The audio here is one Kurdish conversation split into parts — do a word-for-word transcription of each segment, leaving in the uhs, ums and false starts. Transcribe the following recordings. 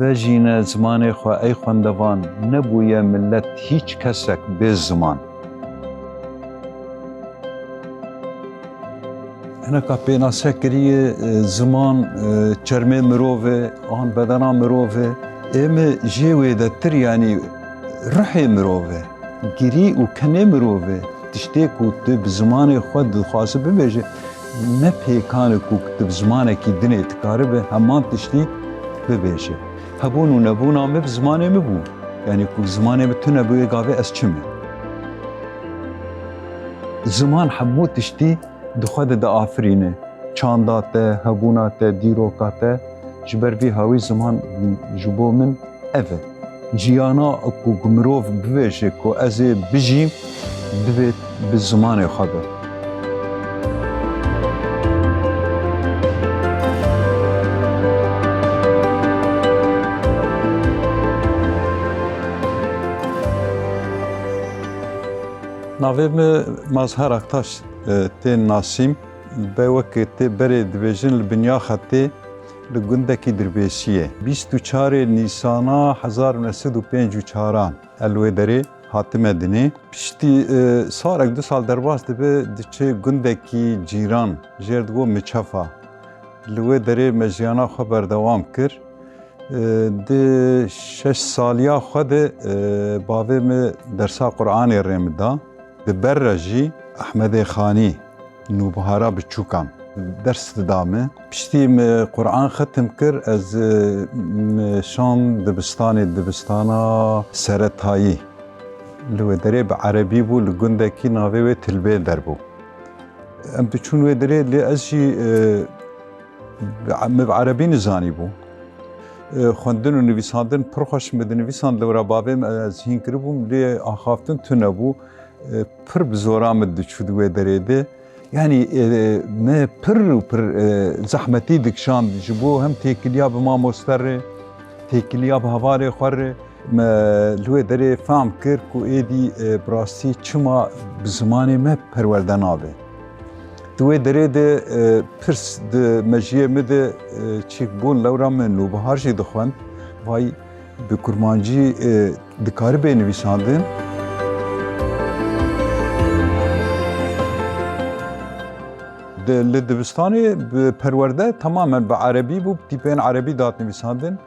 Vejîne zimanê xwe ey xwendevan, nebûye milet hîç kesek bê ziman. Hineka pênase kiriye, e, ziman, e, çermê mirov e, an bedena mirov e. Ê mi jê wêdetir, yanî ruhê mirov e. Girî û kenê mirov e. Tiştê ku tu bi zimanê xwe dixwaze bibêje, ne pêkan e ku tu bi zimanekî dinê dikaribe heman tiştî bibêje. Hebûn û nebûna min bi zimanê min bû. Yanî ku zimanê min tune bûye, gavê ez çi me? Ziman hemû tiştî di xwe de diafirîne. Çanda te, hebûna te, dîroka te. Ji ber vî hawî ziman ji bo min ev e. Jiyana ku, ku mirov bibêje ku ez ê bijîm, divê bi zimanê xwe be. Navê min Mazhar Aktaş, e, tên Nasîm. Be wek tê berê dibêjin li Binyaxetê, li gundekî Dirbêsiyê. Bîst û çarê Nîsana hezar û neh sed û pêncî û çaran ez li wê derê hatime dinê. Piştî, e, salek du sal derbas dibe, diçe gundekî cîran, jê re digo Miçefa. Li wê derê me jiyana xwe berdewam kir. E, di şeş saliya xwe de, e, bavê min dersa Qur'anê rê min da. Di ber re jî Ehmedê Xanî, Nûbihara biçûkan, ders dida min. Piştî min Qur'an xetim kir, ez, e, min şand dibistanê, dibistana seretayî. Li wê derê bi erebî bû, li gundekî navê wê Tilbêl der bû. Em diçûn wê derê, lê ez jî, e, bi, min bi erebî nizanîbû. E, xwendin û nivîsandin pir xweş min dinivîsand, lewra bavê min ez hîn kiribûm, lê axaftin tune bû. E, pir bi zora min diçû di wê derê de. Yanî, e, me pir û pir, e, zehmetî dikişand ji bo hem têkiliya bi mamoste re, têkiliya bi hevalê xwe re. Me li wê derê fehm kir ku êdî, e, bi rastî çima bi zimanê me perwerde nabe. Di wê derê de, e, pirs di mejiyê min de, e, çêk bûn, lewra min Nûbihar jî dixwend. Vay, bi kurmancî, e, dikaribê nivîsandin. Di, li dibistanê bi perwerde temamen bi erebî bû, tîpên erebî dihat nivîsandin.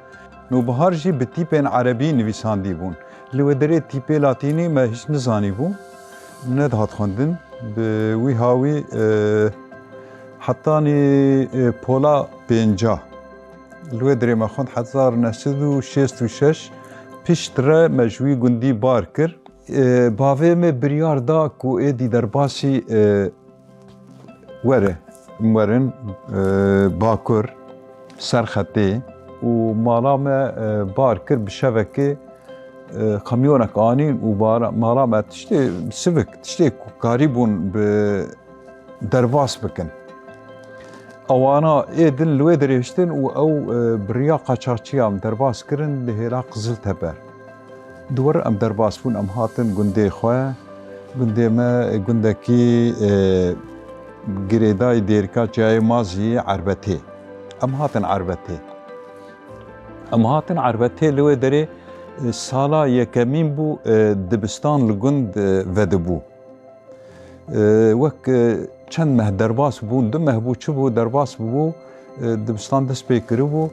Nûbihar jî bi tîpên erebî nivîsandî bûn. Li wê derê tîpê latînî me hîç nizanîbû, nedihat xwendin. Bi wî hawî, e, hetanî, e, pola pênca. Li wê derê me xwend hezar neh sed û şêst û şeş, piştre me ji wî gundî bar kir. E, bavê me biryar da ku êdî derbasî, e, were, em werin, e, Bakur, Serxetê û mala me, e, bar kir bi şevekê, e, kamyonek anîn û bara-, mala me tiştê sivik, tiştê ku karîbûn bi derbas bikin. Ewana ê din li wê derê hiştin û ew, e, bi riya qaçaxçiyan derbas kirin li hêla Qiziltepe. Di wir em derbas bûn, em hatin gundê xwe. Gundê me gundekî, e, girêdayî Dêrika Çiyayê Mazî, Erbetê. Em hatin Erbetê. Em hatin Erbetê, li wê derê, e, sala yekemîn bû, e, dibistan li gund, e, vedibû. E, wek, e, çend meh derbas bûn, du meh bû, çi bû, derbas bû, e, dibistan dest pê kiribû,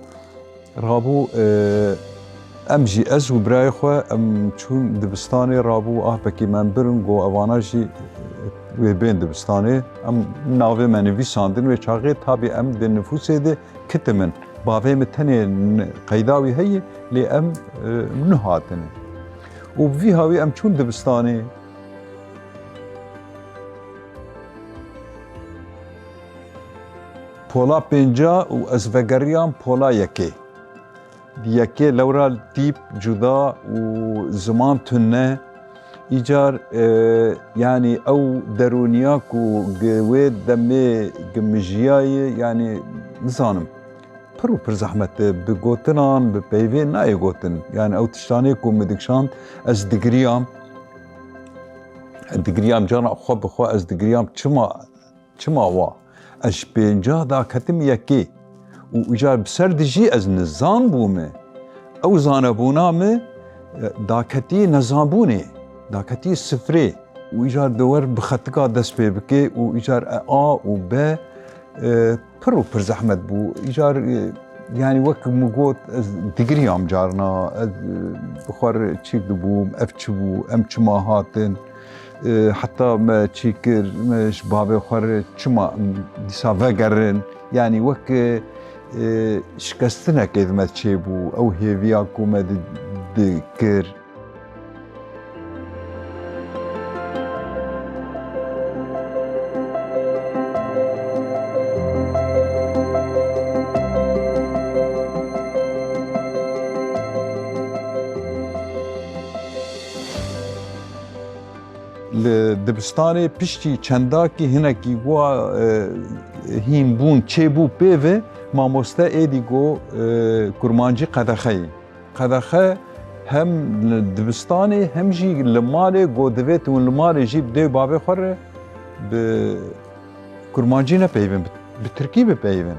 rabû, e, em jî, ez û birayê xwe, em çûn dibistanê, rabû, apekî me em birin, got, evana jî, e, wê bên dibistanê. Em navê me nivîsandin, wê çaxê tabî em di nifûsê de kitimin. Bavê min tenê n-, qeyda wî heye, lê em, e, nuhatine. Û bi vî hawî em çûn dibistanê. Pola pênca û ez vegeriyam pola yekê. Di yekê lewra tîp cuda û ziman tune. Îcar, e, yanî ew derûniya ku gi wê demê gi mijiyayê, yanî nizanim, pir û pir zehmet e. Bi gotinan, bi peyvên nayê gotin. Yanî ew tiştanê ku min dikişand, ez digiriyam. Digiriyam cana xwe bi xwe, ez digiriyam, çima, çima wa? Ez ji pênca daketim yekê û îcar bi ser dijî ez nizan bûme. Ew zanebûna min, e, daketî nezanbûnê, daketî sifrê. Û îcar di wer bi xetika dest pê bike û îcar e, A û B, e, pir û pir zehmet bû. Îcar, e, yanî wek min got, ez digiriyam carna, ez, e, bi xwe re çîk dibûm, ev çi bû, em çima hatin, e, heta me çî kir, me ji bavê xwe re çima em dîsa vegerin. Yanî wek, e, e, şikestinekê di me çêbû, ew hêviya ku me di-, dikir. Li dibistanê piştî çendakî hinekî wa, e, hîn bûn çêbû pê ve, mamoste êdî got, e, kurmancî qedexeyê. Qedexe hem li dibistanê hem jî li malê got divê tu li malê jî bi dê û bavê xwe re bi kurmancî nepeyivin, bi, bi tirkî bipeyivin.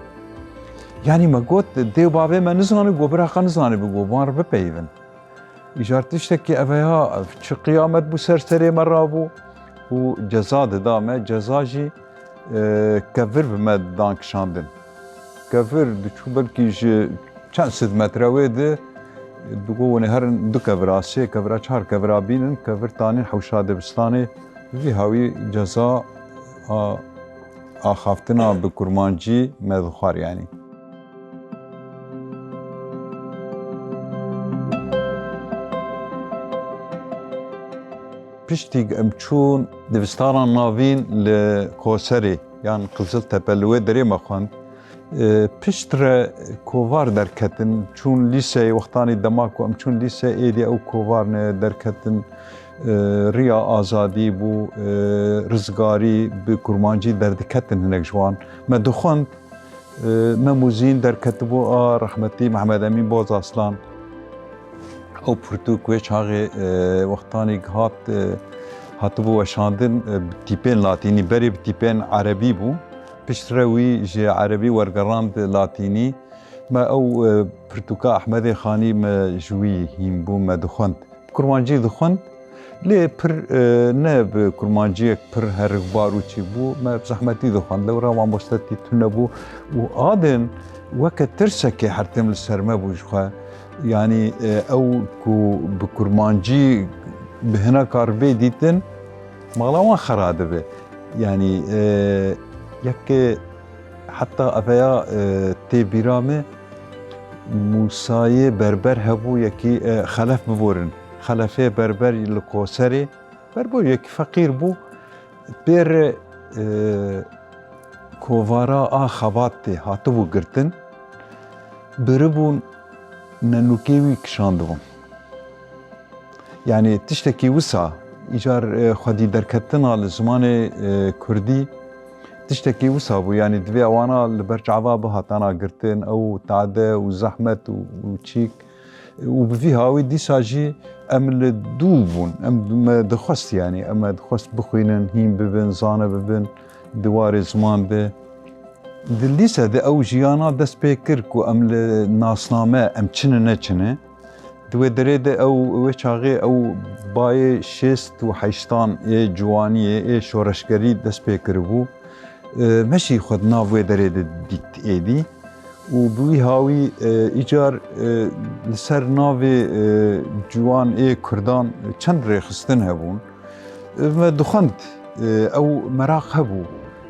Yanî me got dê û bavê me nizane, got bira xwe nizane bi got wan re bipeyivin. Îcar tiştekî ev e ya, ev çi qiyamet bû ser serê me rabû û ceza dida me, ceza jî, e, kevir bi me dan kişandin. Kevir diçû belkî ji çend sed metre wê di, digot hûn ê herin du kevira, sê kevira, çar kevira bînin, kevir tanîn hewşa dibistanê. Vî hawî ceza a axaftina bi kurmancî me dixwar yanî. Piştî em çûn dibistana navîn li Koserê yan Qiziltepe, li wê derê me xwend. E, piştre kovar derketin, çûn lîseyê, wextanî dema ku em çûn lîse, êdî ew kovarne derketin, e, riya azadî bû, e, rizgarî bi kurmancî derdiketin hinek ji wan. Me dixwend, e, Mem û Zîn derketibû a rehmetî Mehmed Emîn Bozaslan. Ew pirtûk wê çaxê, e, wextanî hat, e, hatibû weşandin, e, bi tîpên latînî, berê bi tîpên erebî bû. Piştre wî ji erebî wergerand latînî. Me ew, e, pirtûka Ehmedê Xanî me ji wî hîn bû, me dixwend. Kurmancî dixwend, lê pir, e, ne bi kurmanciyek pir herikbar û çî bû, me bi zehmetî dixwend. Lewra mamostetî tune bû û adin weke tirsekê her tim li ser me bû ji xwe. Yanî, e, ew ku bi kurmancî bi hineka re bê dîtin, mala wan xera dibe. Yanî, e, yeke heta eveya, e, tê bîra me, Mûsayê berber hebû, yekî, e, xelef biborin. Xelefê berber li Koserê, berber yekî feqîr bû. Pê re, e, kovara a xebatê hatibû girtin, biribûn, nenûkê wî kişandibûn. Yanî tiştekî wisa, îcar, e, xwedî derketina li zimanê, e, kurdî tiştekî wisa bû. Yanî divê ewana li ber çava bihatana girtin, ew tade û zehmet û, û çîk. Û bi vî hawî dîsa jî em li dû bûn. Em, me dixwest, yanî em me dixwest bixwînin, hîn bibin, zane bibin di warê ziman de. Di lîse de ew jiyana dest pê kir ku em li nasname, em çi ne, ne çi ne. Di wê derê de ew, wê çaxê ew bayê şêst û heştan ê ciwaniyê, ê şoreşgerî dest pê kiribû. E, me jî xwe di nav wê derê de dît êdî. Û bi wî hawî, e, îcar, e, li ser navê, e, ciwan ê kurdan çend rêxistin hebûn. E, me dixwend, e, ew meraq hebû.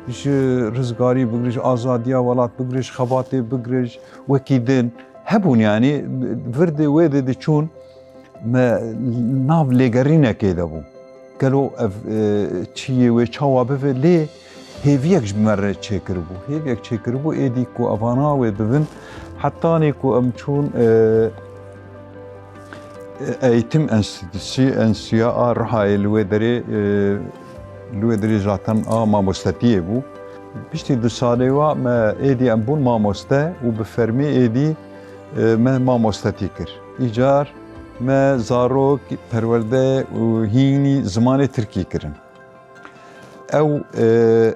Ji rizgarî bigre, ji azadiya welat bigre, ji xebatê bigre, ji wekî din. Hebûn, yanî vir di wê de diçûn, me nav lêgerînekê de bû. Gelo ev, e, çiyê wê çawa bibe, lê hêviyek ji me re çêkiribû. Hêviyek çêkiribû, êdî ku evana wê bibin, hetanî ku em çûn, e, Eğitim Enstitüsü, Enstitüya a Rihayê li wê derê, e, li wê derê zaten a mamostetiyê bû. Piştî du salê wa me êdî em bûn mamoste û bi fermî êdî, e, me mamostetî kir. Îcar me zarok, perwerde û hînî zimanê tirkî kirin. Ew, e,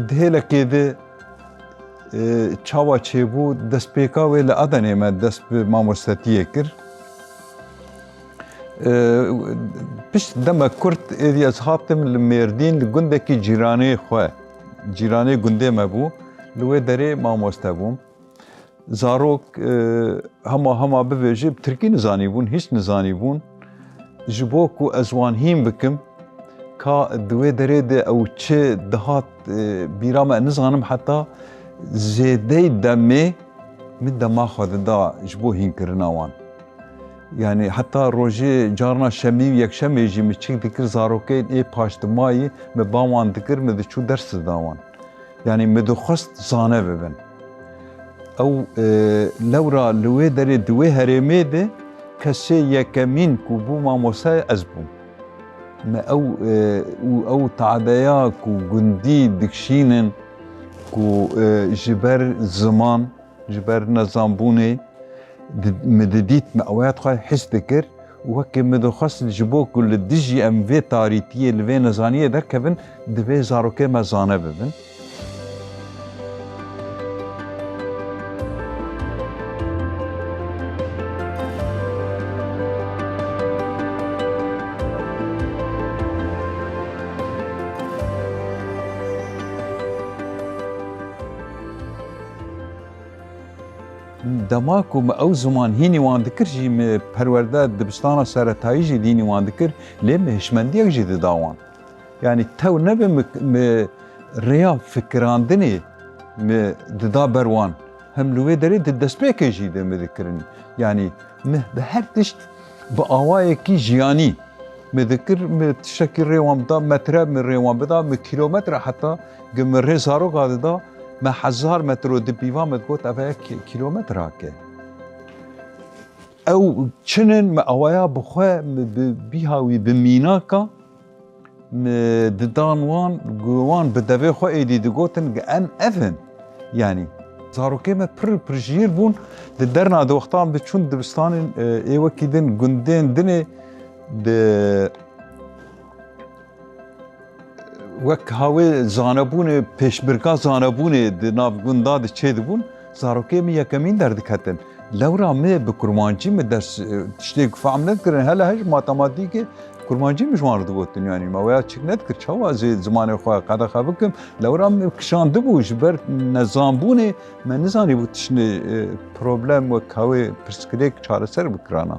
di hêlekê de e, çawa çêbû, destpêka wê li Edenê me dest bi mamostetiyê kir. E, pişt demek kurt êdî ez hatim li Mêrdîn, li gundekî cîranê xwe, cîranê gundê me bû, li wê derê mamoste bûm. Zarok, e, hema hema bivêjî, bi tirkî nizanîbûn, hîç nizanîbûn. Ji bo ku ez wan hîn bikim, ka di wê derê de ew çi dihat, e, bîra me, nizanim heta zêdey demê min dema xwe dida ji bo hînkirina wan. Yanî heta rojê carna şemî û yekşemê jî min çik dikir, zarokên ê paştimayî min ba wan dikir, min diçû ders dida wan. Yanî min dixwest zane bibin. Ew, e, lewra li wê derê di wê herêmê de kesê yekemîn ku bû mamoste ez bûm. Me ew, e, û ew tadeya ku gundî dikşînin ku, e, ji ber ziman, ji ber nezanbûnê di-, min didît, min ew ya xwe his dikir û wekî min dixwest ji bo ku li dijî em vê tarîtiyê, li vê nezaniyê derkevin, divê zarokê me zane bibin. Dema ku min ew ziman hînî wan dikir jî, min perwerde dibistana seretayî jî dînî wan dikir, lê min hişmendiyek jî dida wan. Yanî tew nebe min, min rêya fikirandinê min dida ber wan. Hem li wê derê di destpêkê jî de min dikirin. Yanî min bi her tişt bi awayekî jiyanî min dikir, min tiştekî rê wan bida, metre min rê wan bida, min kîlometre heta gi min rê zaroka dida, me hezar metro di pîva min digot, eve kî-, kîlometrake. Ew çinin, min awaya bi xwe, min bi bîha wî, bi mînaka, min didan wan, gu wan bi devê xwe êdî digotin, gi em ev in. Yanî, zarokê me pir pir jîr bûn, di derna di wextan bi çûn dibistanên, e, ê wekî din gundên dinê di wek hawê zanebûnê, pêşbirka zanebûnê di nav gunda de çêdibûn, zarokê min yekemîn derdiketin. Lewra min bi kurmancî min ders, e, tiştê fehm nedikirin. Hele hej matematîkê kurmancî min ji wan re digotin, yanî me weya çik nedikir. Çawa zê zimanê xwe qedexe bikim? Lewra min kişandibû ji ber nezanbûnê, me nizanîbû tiştê, e, problem wek hawê pirsgirêk çareser bikirana.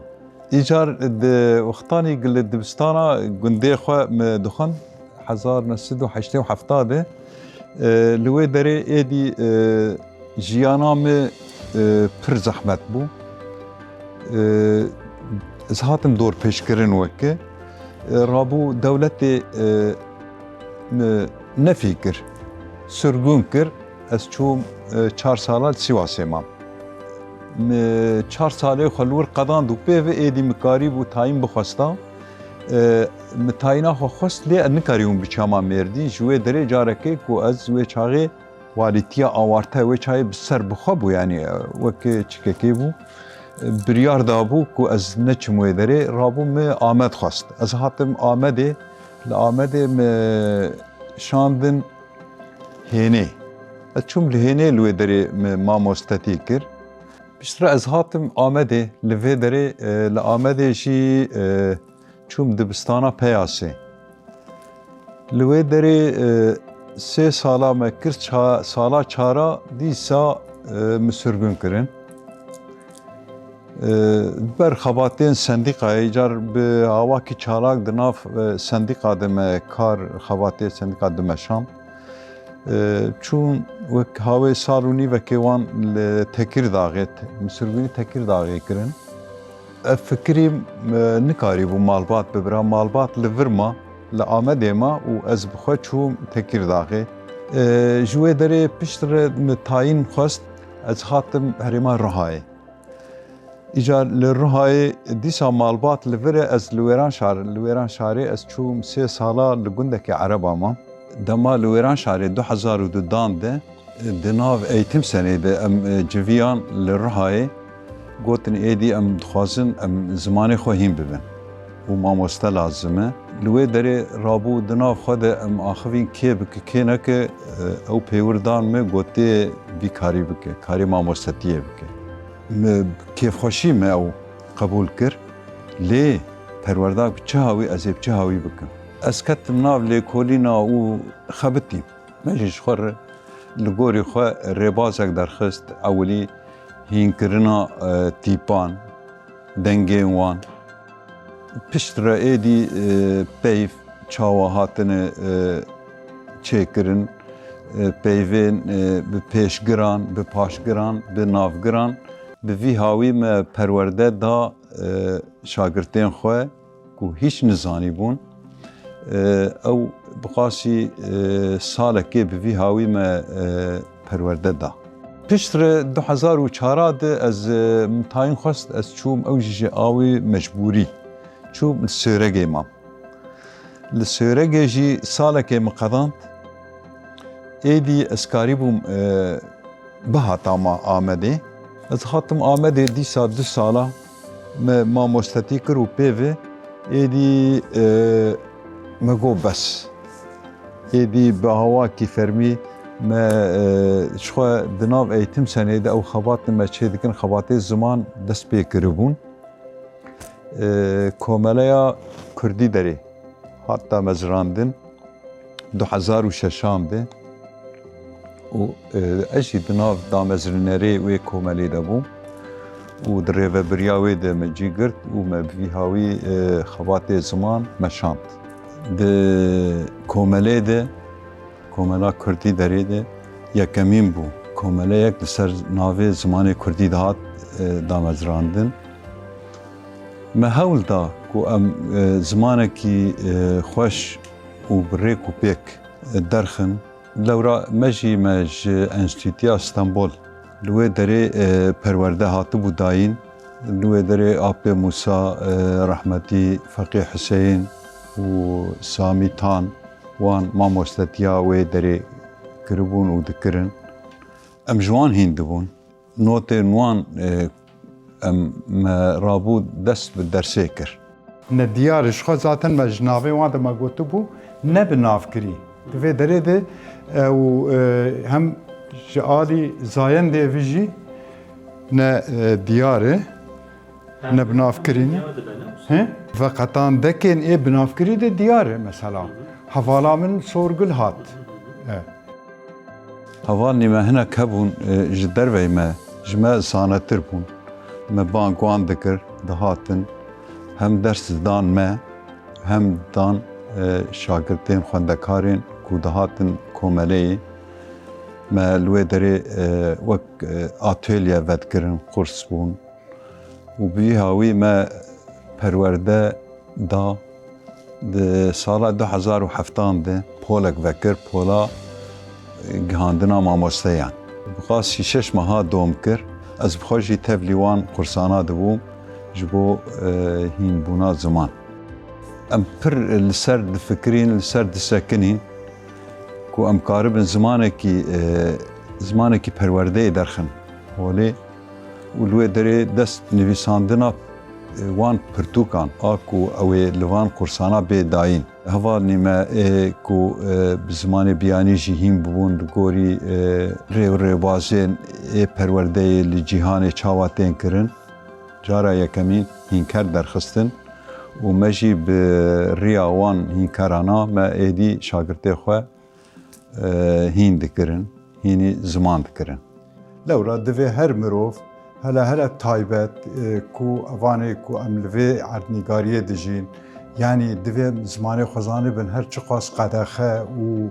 Îcar di wextanî li dibistana gundê xwe min dixwend, hezar neh sed û heştê û heft de, e, li wê derê êdî, e, jiyana min, e, pir zehmet bû. E, ez hatim dorpêçkirin weke. E, rabû dewletê, e, min nefî kir, sirgûn kir, ez çûm, e, çar sala li Sîwasê mam. Min çar salê xwe li wir qedand û pê ve êdî min karîbû tayîn bixwesta. E, min tayîna xwe xwest, lê ez nikarîbûm biçama Mêrdîn. Ji wê derê carekê ku ez wê çaxê walîtiya awarte wê çaxê bi ser bi xwe bû, yanî, e, wek çikekê bû. E, biryar dabû ku ez neçim wê derê, rabû min Amed xwest. Ez hatim Amedê, li Amedê min şandin Hênê. Ez çûm li Hênê li wê derê min mamostetî kir. Piştre ez hatim Amedê, li vê derê, e, li Amedê jî, e, çûm dibistana Peyasê. Li wê derê, e, sê sala me kir, ça-, sala çara dîsa, e, min sirgûn kirin. E, ber xebatên sendîkayê, car bi awakî çalak di nav, e, sendîka de me kar, xebatê sendîka dimeşand. E, çûn wek hawê sal û nîvekê wan li Tekîrdaxê, min sirgûnî Tekîrdaxê kirin. Ev fikirî, e, nikarîbû malbat bibira. Malbat li vir ma, li Amedê ma û ez bi xwe çûm Tekîrdaxê. E, ji wê derê piştre min tayîn xwest, ez hatim herêma Rihayê. Îcar li Rihayê dîsa malbat li vir e, ez li Wêranşar, li Wêranşarê ez çûm sê sala li gundekê Ereba mam. Dema li Wêranşarê du hezar û du dan de, di nav eğitim senê de em, e, civiyan li Rihayê gotin, êdî em dixwazin em zimanê xwe hîn bibin û mamoste lazim e. Li wê derê rabû di nav xwe de em axivîn kê bike, kê neke, e, ew pêwir dan min, gotê vî karî bike, karê mamostetiyê bike. Min bi kêfxweşî min ew qebûl kir. Lê perwerdak bi çi hawî, ez ê bi çi hawî bikim? Ez ketim nav lêkolîna û xebitîm. Me jî ji xwe re, li gorî xwe rêbazek derxist, ewilî hînkirina, e, tîpan, dengên wan. Piştre êdî, e, peyv çawa hatine, e, çêkirin, e, peyvên, e, bi pêşgiran, bi paşgiran, bi navgiran, bi vî hawî me perwerde da, e, şagirtên xwe ku hîç nizanîbûn. E, ew bi qasî, e, salekê bi vî hawî me, e, perwerde da. Piştre du hezar û çar de ez, e, min tayîn xwest, ez çûm, ew jî ji awê mecbûrî. Çûm li Sêregê mam. Li Sêregê jî salekê min qedand. Êdî ez karîbûm, e, bihata ma Amedê. Ez hatim Amedê dîsa du sala me mamostetî kir û pê ve êdî, e, me got bes. Êdî bi awakî fermî me, e, ji xwe di nav eğitim senê de ew xebatên me çê dikin, xebatê ziman dest pê kiribûn. E, Komeleya Kurdî Derê hat damezrandin du hezar û şeşan de û, e, ez jî di nav damezrînerê wê komelê de bûm û di rêvebiriya wê de me cî girt û me bi vî hawî, e, xebatê ziman meşand. Di komelê de, Komela Kurdî Derê de yekemîn bû. Komeleyek li ser navê zimanê kurdî dihat, e, damezrandin. Me hewl da ku em, e, zimanekî, e, xweş û bi rêk û pêk, e, derxin. Lewra me jî me ji Enstîtuya Stenbol li wê derê, e, perwerde hatibû dayîn. Li wê derê Apê Mûsa, e, rehmetî, Feqî Huseyîn û Samî Tan wan mamostetiya wê derê kiribûn û dikirin. Em ji wan hîn dibûn. Notên wan, e, em, me rabû dest bi dersê kir. Ne diyar e, ji xwe zaten me ji navê wan de me gotibû, ne bi nav kirî. Di vê derê de, e, û, e, hem ji alî zayendê vî jî ne, e, diyar e, ne bi nav kirî ne. He? Veqetandekên ê bi nav kirî de diyar e mesela. Hevala min Sorgul hat. E. Hevalnî me hinek hebûn, e, ji derveyî me, ji me zanetir bûn. Me bang wan dikir, dihatin, hem ders didan me, hem didan, e, şagirtên xwendekarên ku dihatin komeleyê. Me li wê derê, e, wek, e, atölye vedikirin, kurs bûn. Û bi vî hawî me perwerde da. Di sala du hezar û heftan de polek vekir, pola gihandina mamosteyan. Bi qasî şeş meha dom kir. Ez bi xwe jî tevlî wan kursana dibûm ji bo, e, hînbûna ziman. Em pir li ser difikirîn, li ser disekinîn ku em karibin zimanekî, e, zimanekî perwerdeyê derxin holê. Û li wê derê dest nivîsandina, e, wan pirtûkan a ku ew ê li van kursana bê dayîn. Hevalnî me ê ku, e, bi zimanê biyanî jî hîn bibûn li gorî, e, rê û rêbazên ê perwerdeyê li cîhanê çawa tên kirin. Cara yekemîn hînker derxistin û me jî bi riya wan hînkerana me êdî şagirtê xwe e, hîn dikirin, hînî ziman dikirin. Lewra divê her mirov, hele hele taybet, e, ku evanê ku em li vê erdnîgariyê dijîn, yanî divê zimanê xwe zanibin, her çiqas qedexe û,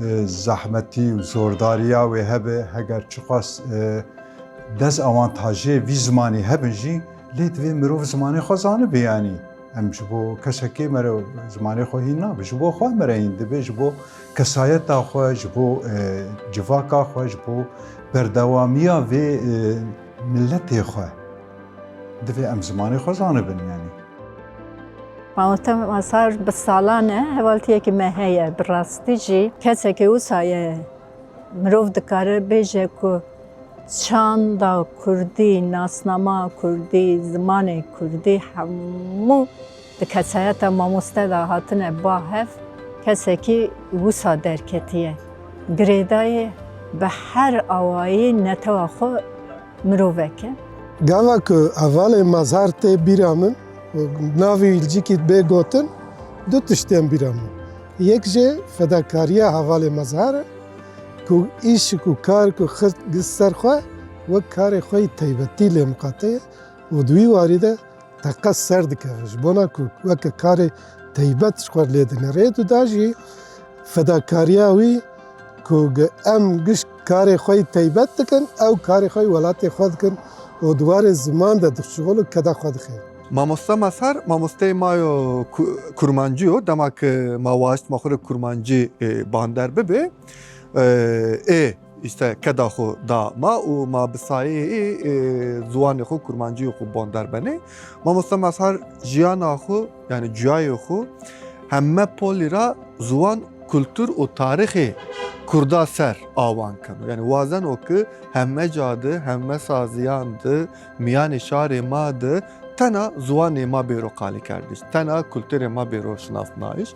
e, zehmetî û zordariya wê hebe, heger çiqas, e, dezavantajê vî zimanî hebin jî, lê divê mirov zimanê xwe zanibe, yanî. Em ji bo kesekê mere zimanê xwe hîn nabe, ji bo xwe mere hîn dibe, ji bo kesayeta xwe, ji bo, e, civaka xwe, ji bo berdewamiya vê, e, miletê xwe divê em zimanê xwe zanibin, yanî. Mamoste Masar bi salan e hevaltiyekî me heye, bi rastî jî kesekî wisa ye. Mirov dikare bêje ku çanda kurdî, nasnama kurdî, zimanê kurdî hemû Kesayeta mamoste de hatine ba hev, kesekî wisa derketiye. Girêdayê bi her awayî netewa xwe mirovek e. Gava ku hevalê Mazhar tê bîra min û navê wî li cîkî bê gotin, du tişt tên bîra min. Yek jê fedakariya hevalê Mazhar e, ku îş û kar ku xist gist ser xwe, wek karê xwe yî taybetî lê miqate ye û di wî warî de teqez ser dikeve. Ji bona ku weke karê taybet ji xwe lê dinêre. Yê duda jî fedakariya wî ku gi-, em giş karê xwe yî taybet dikin, ew karê xwe yî welatê xwe dikin û di warê ziman de dişixul û keda xwe dixe. Mamoste Mazhar, mamosteyê ma yo ku-, kurmancî yo, dema ku ma waşt ma xwe re kurmancî, e, bander bibe, e, ê îşte keda xwe da ma û ma bi sayeyê, e, ziwanê xwe kurmancî xwe bander benê. Mamoste Mazhar jiyana xwe, yani cuyayê xwe, heme polî ra ziwan, kultur û tarîxê Kurda ser awan keno. Yani wazeno ki heme ca de, heme saziyan de, miyanê şarê ma de tena ziwanê ma bêro qalîkerdiş, tena kulturê ma bêro şinasnayiş.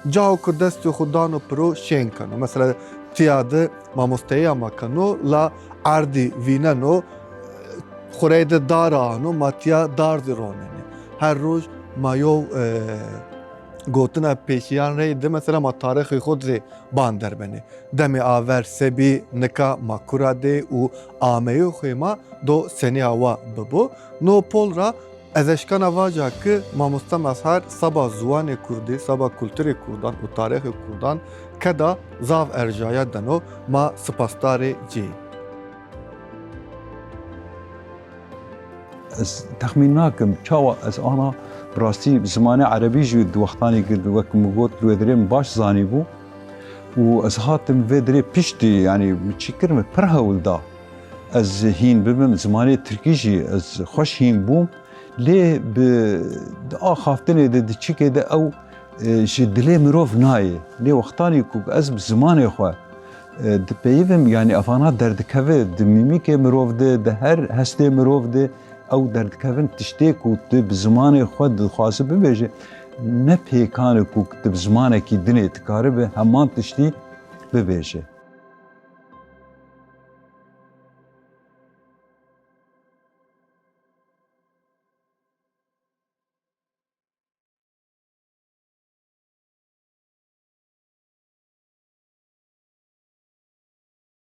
Caho ku destê xwe dano piro şên keno. Mesela tiya de mamosteya ma keno, la erdî vîneno, xureyê de dar ano, ma tiya dar zî ronenê. Her roj ma yo, e, gotina pêşiyan rey de, mesela ma tarîxê xwe zî bander benê. Demê aver sebî nika ma kura dê û ameyê xwe ma do senî awa bibo. No pol ra ez eşkana vaca ki mamoste Mazhar seba ziwanê kurdî, seba kulturê kurdan û tarîxê kurdan keda zaf erjaya deno, ma sipasdarê cî. Ez texmîn nakim çawa ez ana bi rastî zimanê erebî jî di wextanê ku wek min got li wê dirê min baş zanîbû û ez hatim vê dirê piştî, yanî min çi kir, min pir hewl da ez hîn bibim, zimanê tirkî jî ez xweş hîn bûm. Lê bi, di axaftinê de, di çikê de ew, e, ji dilê mirov nayê. Lê wextanî ku ez bi zimanê xwe, e, dipeyivim, yanî evana derdikeve di mîmîkê mirov de, di her hestê mirov de ew derdikevin, tiştê ku tu bi zimanê xwe dixwaze bibêje, ne pêkan e ku tu bi zimanekî dinê dikaribe heman tiştî bibêje.